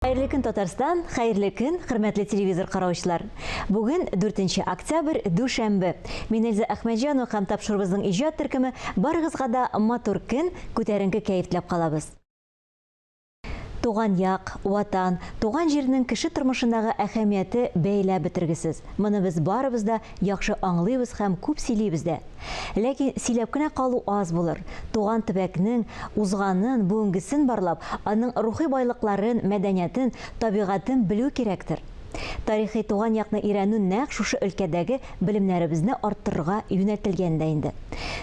Хәерле көн, Татарстан! Хәерле көн, хөрмәтле телевизор караучылар! Бүген 4 октябрь, дүшәмбе. Мин Эльза Әхмәтҗанова һәм тапшыруыбызның иҗат төркеме барыгызга да матур көн, күтәренке кәеф теләп калабыз. Туган як, Ватан, туган җирнең кеше тормышындагы әһәмияте бәяләп бетергесез. Моны без барыбыз да яхшы аңлыйбыз һәм күп сөйлибез дә. Ләкин сөйләп кенә калу аз булыр. Туган төбәкнең узганын, бүгенгесен барлап, аның рухи байлыкларын, мәдәниятен, табигатен белү кирәктер. Тарихи туган якны өйрәнү нәкъ шушы өлкәдәге белемнәребезне арттырырга юнәлтелгән дә инде.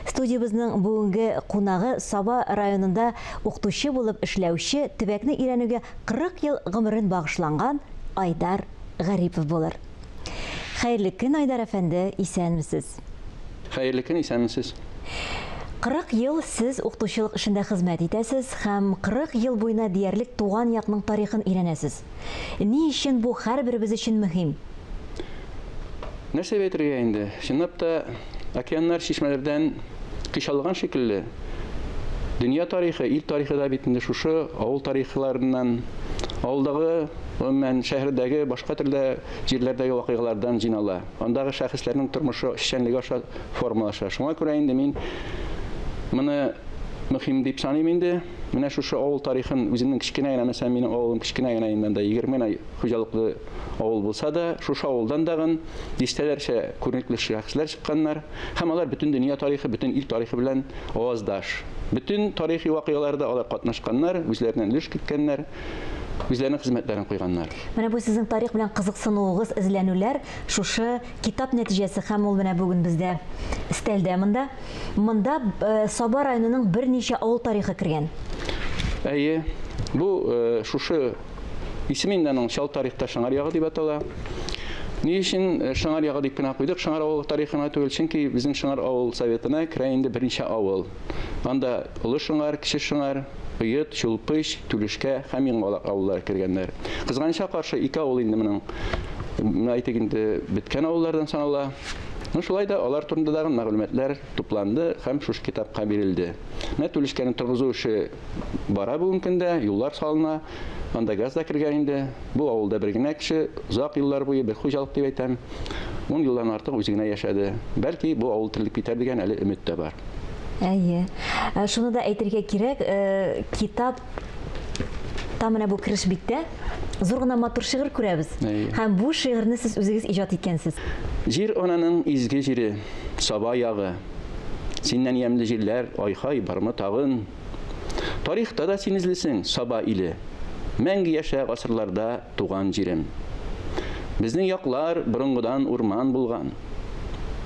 Студиябезнең бүгенге кунагы Саба районында укытучы булып эшләүче, төбәкне өйрәнүгә 40 ел гомерен багышланган Айдар Гарипов булыр. Хәерле көн, Айдар әфәнде, исәнмесез. Хәерле көн, исәнмесез. 40 ел сез укытучылык эшендә хезмәт итәсез һәм 40 ел буена диярлек туган якның тарихын өйрәнәсез. Ни өчен бу һәрберебез өчен мөһим? Нәрсә дип әйтергә инде? Чынлап та, океаннар чишмәләрдән көч алган шикелле, дөнья тарихы, ил тарихы да бит инде шушы авыл тарихларыннан, авылдагы, гомумән, шәһәрдәге, башка төрле җирләрдәге вакыйгалардан җыйнала. Андагы шәхесләрнең тормышы, эшчәнлеге аша формалаша. Шуңа күрә инде мин моны мөһим дип саныйм инде. Менә шушы авыл тарихын үземнең кечкенә генә, мәсәлән, минем авылым кечкенә генә инде, анда 20 генә хуҗалыклы авыл булса да, шушы авылдан тагын дистәләрчә күренекле шәхесләр чыкканнар һәм алар бөтен дөнья тарихы, бөтен ил тарихы белән аваздаш. Бөтен тарихи вакыйгаларда алар катнашканнар, үзләреннән өлеш керткәннәр, үзләренең хезмәтләрен куйганнар. Менә бу сезнең тарих белән кызыксынуыгыз, эзләнүләр шушы китап нәтиҗәсе һәм ул менә бүген бездә өстәлдә монда. Монда Саба районының берничә авыл тарихы кергән. Әйе, бу шушы исеме инде аның Чал тарихта Шыңар ягы дип атала. Ни өчен Шыңар ягы дип кенә куйдык, Шыңар авыл тарихына түгел, чөнки безнең Шыңар авыл советына керә инде берничә авыл. Анда Олы Шыңар, Кече Шыңар, Оет, Чулпыч, Түлешкә һәм Яңалак авыллары кергәннәр. Кызганычка каршы, ике авыл инде моның, менә әйтик инде, беткән авыллардан санала. Ну, шулай да алар турында дагы мәгълүматлар тупланды һәм шушы китапка бирелде. Менә Түлешкәне торгызу эше бара бүгенге көндә, юллар салына, анда газ да кергән инде. Бу авылда бер генә кеше озак еллар буе бер хуҗалык дип әйтәм, ун елдан артык үзе генә яшәде. Бәлки, бу авыл терелеп китәр дигән әле өмет тә бар. Әйе. Ә, шуны да әйтергә кирәк, э, китап та менә бу кереш биттә зур гына матур шигырь күрәбез. Әйе. Һәм бу шигырьне сез үзегез иҗат иткәнсез. Җир ананың изге җире, Саба ягы. Синнән ямьле җирләр, ай-һай, бармы тагын? Тарихта да син эзлесең, Саба иле. Мәңге яшә гасырларда туган җирем. Безнең яклар борынгыдан урман булган.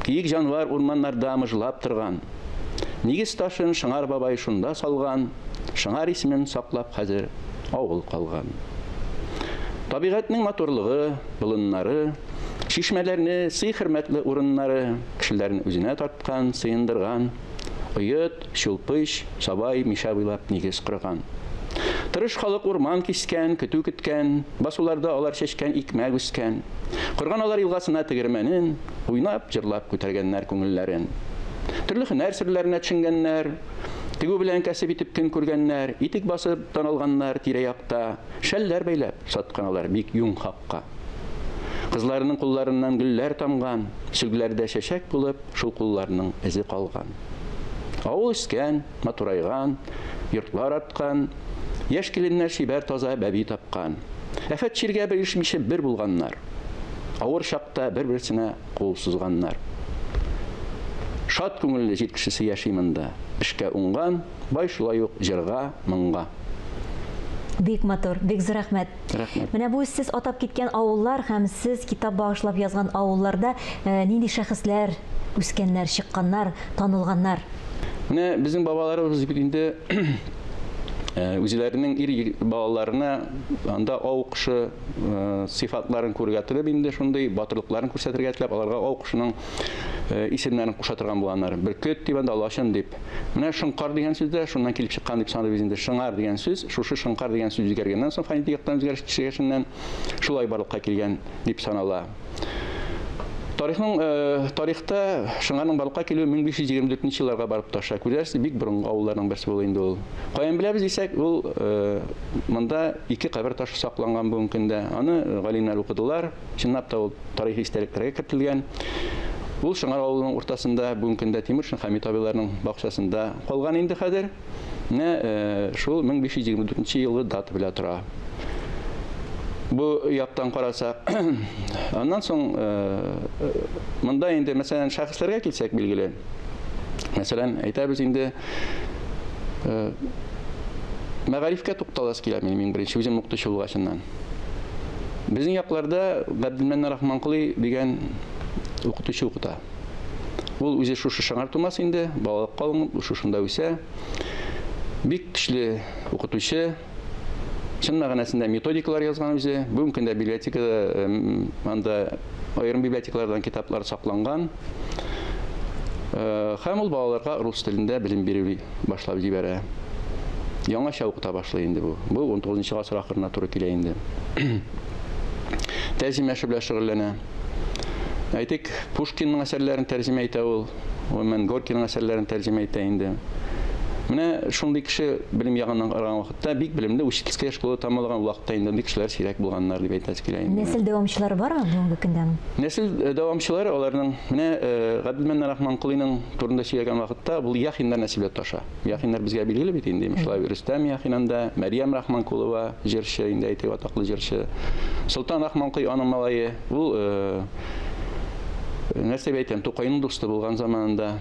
Киек җанвар урманнарда мыжлап торган. Нигез ташын Шыңар бабай шунда салган, Шыңар исемен саклап хәзер авыл калган. Табигатьнең матурлыгы, болыннары, чишмәләрне, сый-хөрмәтле урыннары кешеләрне үзенә тарткан, сыендырган. Оет, Чулпыч, Сабай, Мишә буйлап нигез корган. Тырыш халык урман кискән, көтү көткән, басуларда алар чәчкән икмәк үскән. Корган алар елгасына тегермәнен, уйнап, җырлап күтәргәннәр күңелләрен. Төрле һөнәр серләренә төшенгәннәр, тегү белән кәсеп итеп көн күргәннәр, итек басып танылганнар тирә-якта, шәлләр бәйләп саткан алар бик юң хакка. Кызларының кулларыннан гөлләр тамган, сөлгеләрдә чәчәк булып, Шул кулларның эзе калган. Авыл үскән, матурайган, йортлар арткан, яшь киленнәр чибәр таза бәби тапкан. Афәт чиргә бирешмичә бер булганнар. Авыр чакта бер-берсенә кул сузганнар. Шат күңелле җир кешесе яши монда. Эшкә уңган, бай шулай ук җырга, моңга. Бик матур, бик зур рәхмәт. Рәхмәт. Менә бу сез атап киткән авыллар һәм сез китап багышлап язган авылларда э, нинди шәхесләр үскәннәр, чыкканнар, танылганнар? Менә безнең бабаларыбыз бит инде э, үзләренең ир балаларына анда ау кошы э, сыйфатларын күрергә теләп инде шундый батырлыкларын күрсәтергә теләп аларга ау кошының исемнәрен куша торган булганнар. Бөркет дип анда лачын дип. Менә шоңкар дигән сүз дә шуннан килеп чыккан дип саныйбыз инде. Шыңар дигән сүз, шушы шоңкар дигән сүз үзгәргәннән соң, фонетик яктан үзгәреш кичергәченнән шулай барлыкка килгән дип санала. Тарихның тарихта Шыңарның барлыкка килүе 1524 елларга барып тоташа. Күрәсез, бик борынгы авылларның берсе була инде ул. Каян беләбез дисәк, ул монда ике кабер ташы сакланган бүгенге көндә. Аны галимнәр укыдылар. Чынлап та ул тарихи истәлекләргә кертелгән. Ул Шыңар авылының уртасында, бүгенге көндә Тимуршин Хәмит абыйларның бакчасында калган инде хәзер. Менә шул 1524 елгы дата белән тора. Бу яктан карасак, аннан соң монда инде, мәсәлән, шәхесләргә килсәк, билгеле. Мәсәлән, әйтәбез инде, мәгарифкә тукталасы килә минем иң беренче, үзем укытучы булгачыннан. Безнең якларда Габделмәннан Рахманколый дигән укытучы укыта. Ул үзе шушы Шыңар тумасы инде, балалыкка алынып, шушында үсә. Бик көчле укытучы, чын мәгънәсендә методикалар язган үзе. Бүгенге көндә библиотекада анда аерым библиотекалардан китаплар сакланган. Һәм ул балаларга рус телендә белем бирү башлап җибәрә. Яңача укыта башлый инде бу. Бу 19 гасыр ахырына туры килә инде. Тәрҗемә эше белән шөгыльләнә. Әйтик, Пушкинның әсәрләрен тәрҗемә итә ул. Гомумән, Горькийның әсәрләрен тәрҗемә итә инде. Менә шундый кеше белем ягыннан караган вакытта бик белемле, учительская школа тәмамлаган вакытта инде андый кешеләр сирәк булганнар дип әйтәсе килә инде. Нәсел дәвамчылары бармы бүгенге көндә? Нәсел дәвамчылары аларның менә Габделмәннан Рахманколыйның турында сөйләгән вакытта бу Яхиннар нәселе таша. Яхиннар безгә билгеле бит инде. Шулай Рөстәм Яхин анда, Мәрьям Рахманкулова җырчы, инде әйтик, атаклы җырчы. Солтан Рахманколый аның малае. Ул нәрсә дип әйтәм, Тукайның дусты булган заманында.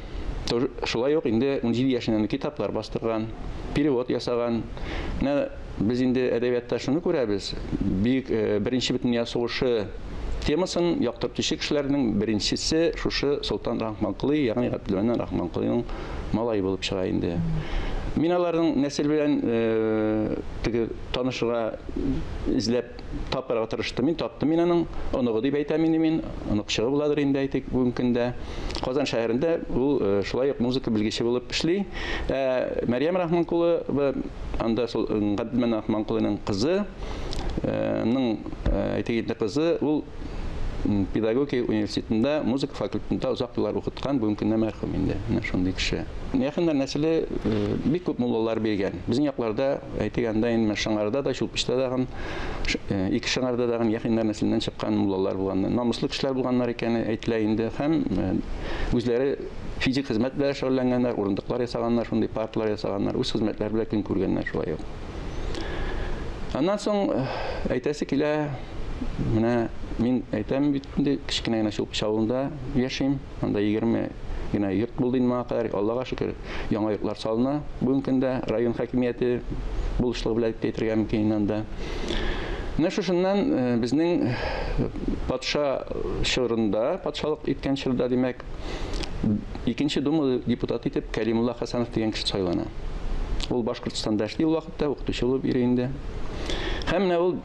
Шулай ук инде 17 яшеннән китаплар бастырган, перевод ясаган. Менә без инде әдәбиятта шуны күрәбез. Бик Беренче бөтендөнья сугышы темасын яктыртучы кешеләрнең беренчесе шушы Солтан Рахманколый, ягъни Габделмәннан Рахманколыйның малае булып чыга инде. Мин аларның нәсел белән теге танышырга эзләп тапарга тырыштым. Мин таптым мин аның оныгы дип әйтәм инде мин. Оныкчыгы буладыр инде әйтик бүгенге көндә. Казан шәһәрендә ул шулай ук музыка белгече булып эшли. Мәрьям Рахманкулова анда сол Габделмәннан Рахманкулының кызы, ның әйтик инде кызы, ул педагогия университетында музыка факультетында озак еллар укыткан, бүгенге көндә мәрхүм инде. Менә шундый кеше. Яхиннар нәселе бик күп муллалар биргән. Безнең якларда, әйтик, анда инде Шыңарда да, Чулпычта да, ике Шыңарда да Яхиннар нәселеннән чыккан муллалар булган. Намуслы кешеләр булганнар икәне әйтелә инде. Һәм үзләре физик хезмәт белән шөгыльләнгәннәр, урындыклар ясаганнар, шундый парталар ясаганнар, үз хезмәтләре белән көн күргәннәр шулай ук. Аннан соң әйтәсе килә, менә мин әйтәм бит инде, кечкенә генә Чулпыч авылында яшим. Анда 20 генә йорт булды инде моңа кадәр. Аллага шөкер, яңа йортлар салына бүгенге көндә район хакимияте булышлыгы белән дип әйтергә мөмкин анда. Менә шушыннан безнең патша чорында, патшалык иткән чорда, димәк, икенче Дума депутаты итеп Кәлимулла Хәсәнов дигән кеше сайлана. Ул Башкортстанда эшли ул вакытта, укытучы булып йөри инде. Һәм менә ул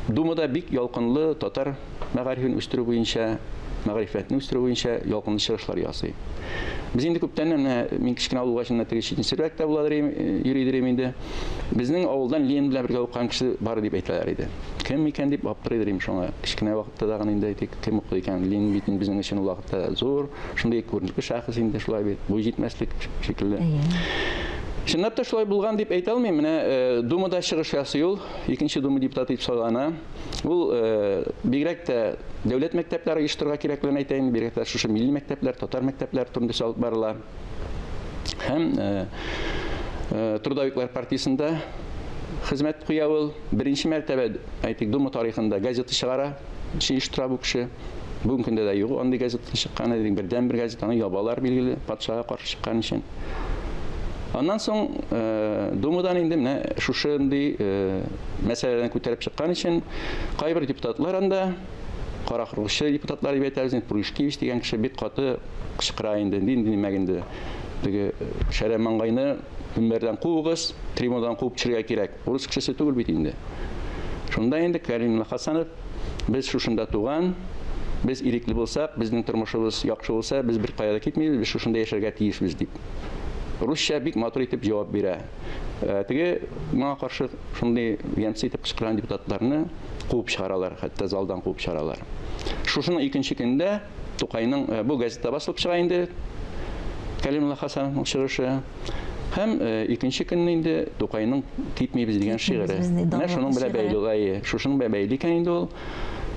Думада бик ялкынлы татар мәгарифен үстерү буенча, мәгърифәтне үстерү буенча ялкынлы чыгышлар ясый. Без инде күптәннән, менә мин кечкенә авыл булгач, теге читенсерәк тә буладыр, йөридер инде. Безнең авылдан Ленин белән бергә укыган кеше бар дип әйтәләр иде. Кем икән дип аптырыйдыр инде шуңа. Кечкенә вакытта да инде әйтик, кем укый икән? Ленин бит инде безнең өчен ул вакытта зур, шундый күренекле шәхес инде шулай бит. Буй җитмәслек шикелле. Чынлап та шулай булган дип әйтә алмыйм. Менә Думада чыгыш ясый ул, икенче Дума депутаты итеп сайлана. Ул бигрәк тә дәүләт мәктәпләре оештырырга кирәклеген әйтә инде, бигрәк тә шушы милли мәктәпләр, татар мәктәпләре турында сүз алып барыла. Һәм Трудовиклар партиясендә хезмәт куя ул. Беренче мәртәбә, әйтик, Дума тарихында газета чыгара, оештыра бу кеше. Бүгенге көндә дә юк андый газета чыккан, бердән бер газетаны ябалар, билгеле, патшага каршы чыккан өчен. Аннан соң Думадан инде менә шушындый мәсьәләне күтәреп чыккан өчен кайбер депутатлар анда, каракыргычы депутатлар дип әйтәбез, Пуришкевич дигән кеше бик каты кычкыра инде, инде димәк инде, теге шәрә маңгайны мөнбәрдән куыгыз, трибунадан куып төшерергә кирәк. Урыс кешесе түгел бит инде. Шунда инде Кәлимулла Хасанов, без шушында туган, без ирекле булсак, безнең тормышыбыз яхшы булса, без бер кая да китмибез, без шушында яшәргә тиешбез дип. Русча бик матур итеп җавап бирә. Теге моңа каршы шундый ямьсез итеп кычкырган депутатларны куып чыгаралар, хәтта залдан куып чыгаралар. Шушының икенче көндә Тукайның бу газета басылып чыга инде, Кәлимулла Хасановның чыгышы. Һәм икенче көнне инде Тукайның Китмибез дигән шигыре. Менә шуның белән бәйле ул, әйе. Шушының белән бәйле икән инде ул.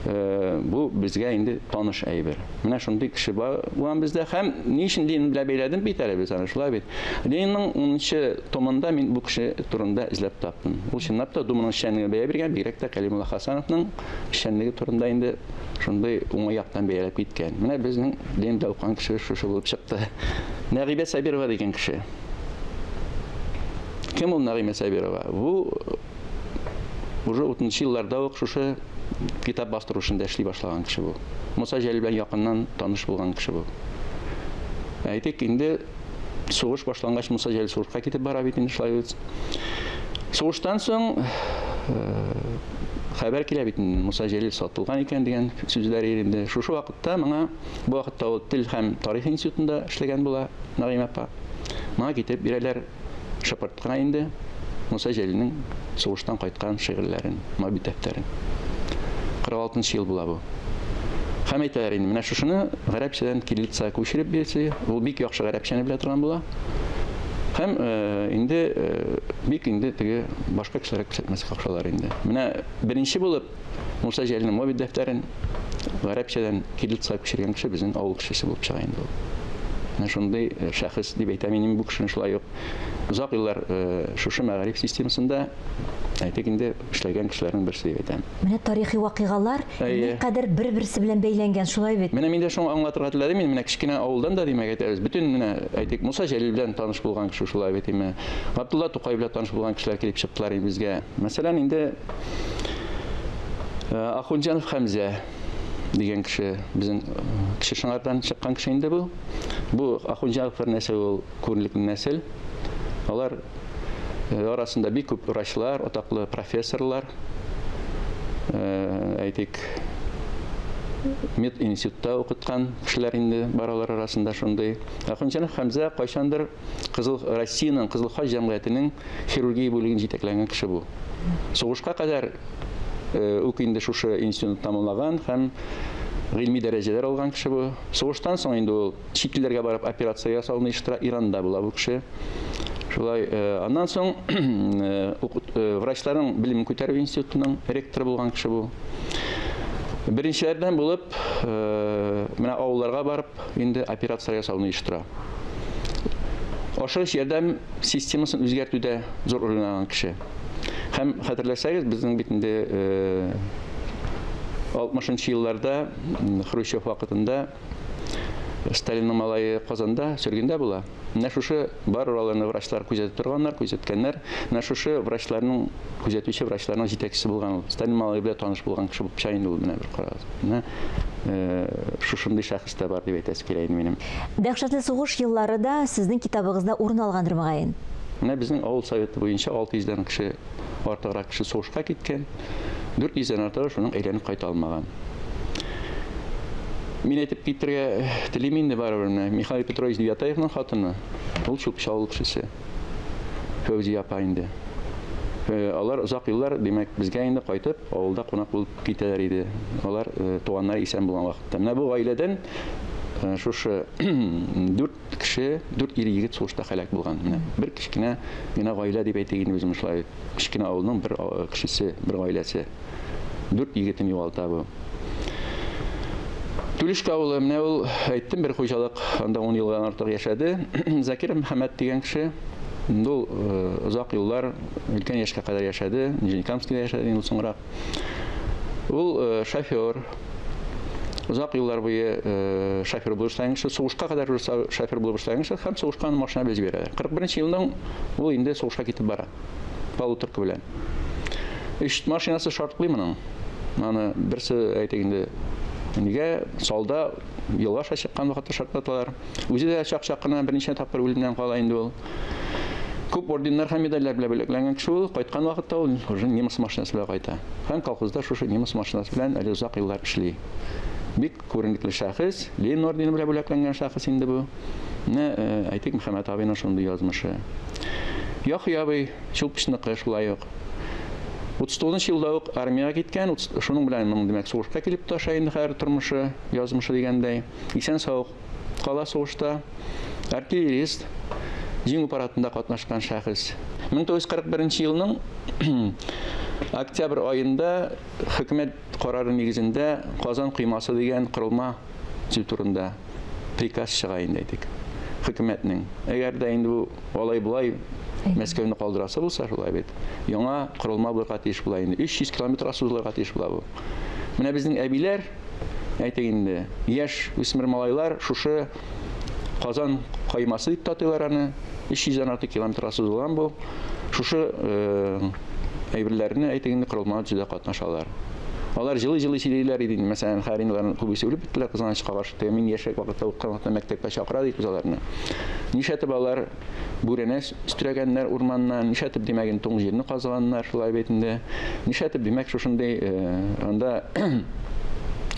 Бу безгә инде таныш әйбер. Менә шундый кеше бар булган бездә. Һәм ни өчен Ленин белән бәйләдем бит әле без аны, шулай бит. Ленинның 10 томында мин бу кеше турында эзләп таптым. Ул чынлап та Думаның эшчәнлеген бәя биргән, бигрәк тә Кәлимулла Хасановның эшчәнлеге турында инде шундый уңай яктан бәяләп киткән. Менә безнең Ленинда укыган кеше шушы булып чыкты. Нәгыйбә Сабирова дигән кеше. Кем ул Нәгыймә Сабирова? Бу уже 30 елларда ук шушы китап бастыру эшендә эшли башлаган кеше бу. Муса Җәлил белән якыннан таныш булган кеше бу. Әйтик, инде сугыш башлангач Муса Җәлил сугышка китеп бара бит инде шулай бит. Сугыштан соң хәбәр килә бит инде, Муса Җәлил сатылган икән дигән сүзләр инде. Шушы вакытта моңа, бу вакытта ул тел һәм тарих институтында эшләгән була Нәгыймә апа. Моңа китереп бирәләр шыпырт кына инде Муса Җәлилнең сугыштан кайткан шигырьләрен, Мобит дәфтәрен. 46 ел була бу. Һәм әйтәләр инде, менә шушыны гарәпчәдән кириллицага күчереп бирсе, ул бик яхшы гарәпчәне белә торган була. Һәм инде бик инде теге башка кешеләргә күрсәтмәскә кушалар инде. Менә беренче булып Муса Җәлилнең Мобит дәфтәрен гарәпчәдән кириллицага күчергән кеше безнең авыл кешесе булып чыга инде ул. Менә шундый шәхес дип әйтәм инде бу кешене шулай ук. Озак еллар шушы мәгариф системасында, әйтик инде, эшләгән кешеләрнең берсе дип әйтәм. Менә тарихи вакыйгалар никадәр бер-берсе белән бәйләнгән, шулай бит? Менә мин дә шуны аңлатырга теләдем инде, менә кечкенә авылдан да, димәк, әйтәбез, бөтен менә, әйтик, Муса Җәлил белән таныш булган кеше шулай бит, име, Габдулла Тукай белән таныш булган кешеләр килеп чыктылар инде безгә. Мәсәлән, инде Ахунҗанов Хәмзә дигән кеше, безнең Кече Шыңардан чыккан кеше инде бу. Бу Ахунҗановлар нәселе ул күренекле нәсел. Алар арасында бик күп врачлар, атаклы профессорлар, әйтик, мединститутта укыткан кешеләр инде бар алар арасында шундый. Ахунҗанов Хәмзә кайчандыр Кызыл Россиянең Кызыл Хач җәмгыятенең хирургия бүлеген җитәкләгән кеше бу. Сугышка кадәр үк инде шушы институтны тәмамлаган һәм гыйльми дәрәҗәләр алган кеше бу. Сугыштан соң инде ул чит илләргә барып операция ясауны оештыра, Иранда була бу кеше. Шулай, аннан соң врачларның белемен күтәрү институтының ректоры булган кеше бу. Беренчеләрдән булып, менә авылларга барып, инде операция ясауны оештыра. Ашыгыч ярдәм системасын үзгәртүдә зур роль уйнаган кеше. Һәм хәтерләсәгез, безнең бит инде 60 елларда Хрущев вакытында Сталинның малае Казанда сөргендә була. Менә шушы бар аларны врачлар күзәтеп торганнар, күзәткәннәр. Менә шушы врачларның, күзәтүче врачларның җитәкчесе булган ул. Сталин малае белән таныш булган кеше булып чыга инде ул, менә бер карагыз. Менә шушындый шәхес тә бар дип әйтәсе килә инде минем. Дәһшәтле сугыш еллары да сезнең китабыгызда урын алгандыр, мөгаен. Менә безнең авыл советы буенча 600 дән кеше артыграк кеше сугышка киткән. 400 дән артыгы шуның әйләнеп кайта алмаган. Мин әйтеп китергә телим инде барыбер менә Михаил Петрович Девятаевның хатыны, ул Чүпче авыл кешесе. Фәүзия апа инде. Алар озак еллар, димәк, безгә инде кайтып, авылда кунак булып китәләр иде. Алар туганнары исән булган вакытта. Менә бу гаиләдән шушы дүрт кеше, дүрт ир егет сугышта һәлак булган. Менә бер кечкенә генә гаилә дип әйтик инде үзем шулай. Кечкенә авылның бер кешесе, бер гаиләсе. Дүрт егетен югалта бу. Түлешкә авылы, менә ул, әйттем, бер хуҗалык, анда 10 елдан артык яшәде. Закир Мөхәммәт дигән кеше, инде ул озак еллар, өлкән яшькә кадәр яшәде, Нижнекамскида яшәде инде соңрак. Ул шофер, озак еллар буе шофер булып эшләгән кеше, сугышка кадәр шофер булып эшләгән кеше һәм сугышка аны машина белән җибәрәләр. 41 елның ул инде сугышка китеп бара. Полуторка белән. Өч машинасы шартлый моның. Аны берсе әйтик инде, нигә салда елга аша чыккан вакытта шартлаталар. Үзе дә чак-чак кына берничә тапкыр үлемнән кала инде ул. Күп орденнар һәм медальләр белән бүләкләнгән кеше ул. Кайткан вакытта ул уже немец машинасы белән кайта. Һәм колхозда шушы немец машинасы белән әле озак еллар эшли. Бик күренекле шәхес, Ленин ордены белән бүләкләнгән шәхес инде бу. Менә, әйтик, Мөхәммәт абыйның шундый язмышы. Яхъя абый Чулпычныкы шулай ук. 39 елда ук армиягә киткән, шуның белән моның, димәк, сугышка килеп тоташа инде хәзер тормышы, язмышы дигәндәй. Исән-сау кала сугышта. Артиллерист, Җиңү парадында катнашкан шәхес. 1941 елның октябрь аенда хөкүмәт карары нигезендә Казан коймасы дигән корылма төзү турында приказ чыга инде, әйтик, хөкүмәтнең. Әгәр дә инде бу алай-болай Мәскәүне калдырасы булса, шулай бит, яңа корылма булырга тиеш була инде. 300 километрга сузылырга тиеш була бу. Менә безнең әбиләр, әйтик инде, яшь үсмер малайлар шушы Казан каймасы дип татыйлар аны. 300 дән артык километрга сузылган бу. Шушы әйберләрне, әйтик инде, корылманы төзүдә катнашалар. Алар җылый-җылый сөйлиләр иде инде. Мәсәлән, хәзер инде аларның күбесе үлеп беттеләр, кызганычка каршы. Теге мин яшьрәк вакытта укыган вакытта мәктәпкә чакыра дип без аларны. Нишләтеп алар бүрәнә өстерәгәннәр урманнан, нишләтеп, димәк, инде туң җирне казыганнар, шулай бит инде. Нишләтеп, димәк, шушындый анда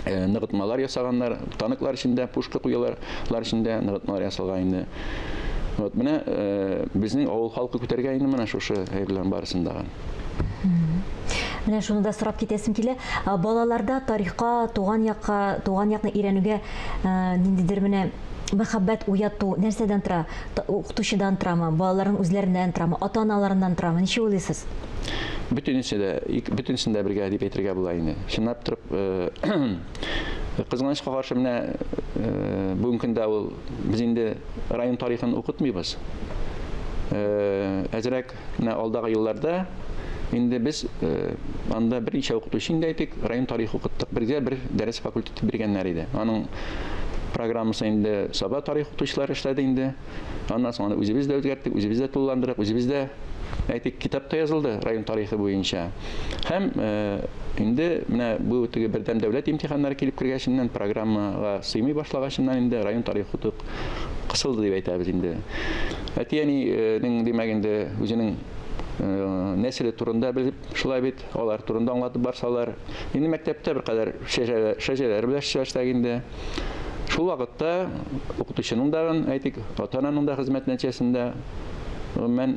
ныгытмалар ясаганнар, танклар эчендә, пушка куялар эчендә ныгытмалар ясалган инде. Вот менә безнең авыл халкы күтәргән инде менә шушы әйберләрнең барысын да. Менә шуны да сорап китәсем килә. Балаларда тарихка, туган якка, туган якны өйрәнүгә ниндидер менә мәхәббәт уяту нәрсәдән тора? Укытучыдан торамы, балаларның үзләреннән торамы, ата-аналарыннан торамы? Ничек уйлыйсыз? Бөтенесе дә, бөтенесен дә бергә дип әйтергә була инде. Чынлап торып, кызганычка каршы, менә бүгенге көндә ул без инде район тарихын укытмыйбыз. Әзрәк менә алдагы елларда инде без анда берничә укытучы инде әйтик, район тарихы укыттык. Бергә бер дәрес факультеты биргәннәр иде. Аның программасы инде Саба тарих укытучылары эшләде инде. Аннан соң аны үзебез дә үзгәрттек, үзебез дә тулыландырдык, үзебез дә әйтик, китап та язылды район тарихы буенча. Һәм инде менә бу теге бердәм дәүләт имтиханнары килеп кергәченнән, программага сыймый башлагачыннан инде район тарихы укыту кысылды дип әйтәбез инде. Әти-әнинең, димәк инде, үзенең нәселе турында белеп, шулай бит, алар турында аңлатып барсалар, инде мәктәптә беркадәр шәҗәрәләр белән эшләсәк инде. Шул вакытта укытучының да, әйтик, ата-ананың да хезмәт нәтиҗәсендә гомумән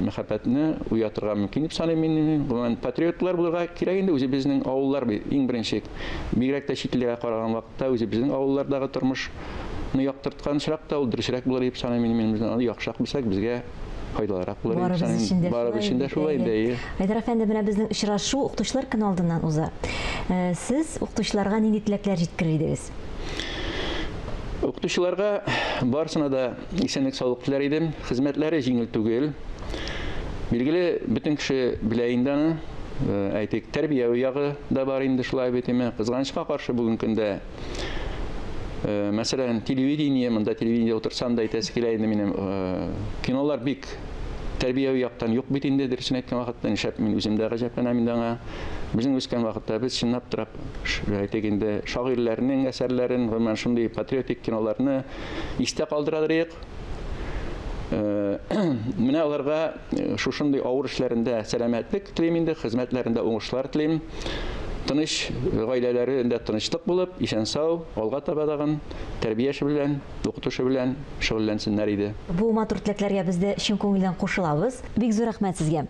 мәхәббәтне уятырга мөмкин дип саныйм мин. Гомумән патриотлар булырга кирәк инде, үзебезнең авыллар бит иң беренче. Бигрәк тә чит илгә караган вакытта үзебезнең авыллардагы тормышны яктырткан очракта ул дөресрәк булыр дип саныйм мин. Без аны яхшырак белсәк, безгә файдалырак булыр дип саныйм. Барыбыз өчен дә шулай инде, әйе. Айдар әфәнде, менә безнең очрашу укытучылар көне алдыннан уза. Сез укытучыларга нинди теләкләр җиткерер идегез? Укытучыларга барысына да исәнлек саулык теләр идем. Хезмәтләре җиңел түгел. Билгеле, бөтен кеше белә инде аны. Әйтик, тәрбияви ягы да бар инде шулай бит име. Кызганычка каршы бүгенге көндә, мәсәлән, телевидение, монда телевидениедә утырсам да әйтәсе килә инде минем, кинолар бик тәрбияви яктан юк бит инде, дөресен әйткән вакытта, нишләп мин үзем дә гаҗәпләнәм инде аңа. Безнең үскән вакытта без чынлап торып, әйтик инде, шагыйрьләрнең әсәрләрен, гомумән шундый патриотик киноларны истә калдырадыр идек. Менә аларга шушындый авыр эшләрендә сәламәтлек телим инде, хезмәтләрендә уңышлар телим. Тыныч гаиләләрендә тынычлык булып, исән-сау, алга таба тагын тәрбия эше белән, укыту эше белән шөгыльләнсеннәр иде. Бу матур теләкләргә без дә чын күңелдән кушылабыз. Бик зур рәхмәт сезгә.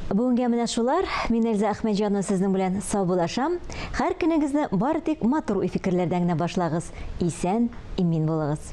Бүгенгә менә шулар. Мин Эльза Әхмәтҗанова сезнең белән саубуллашам. Һәр көнегезне бары тик матур уй-фикерләрдән генә башлагыз. Исән, имин булыгыз.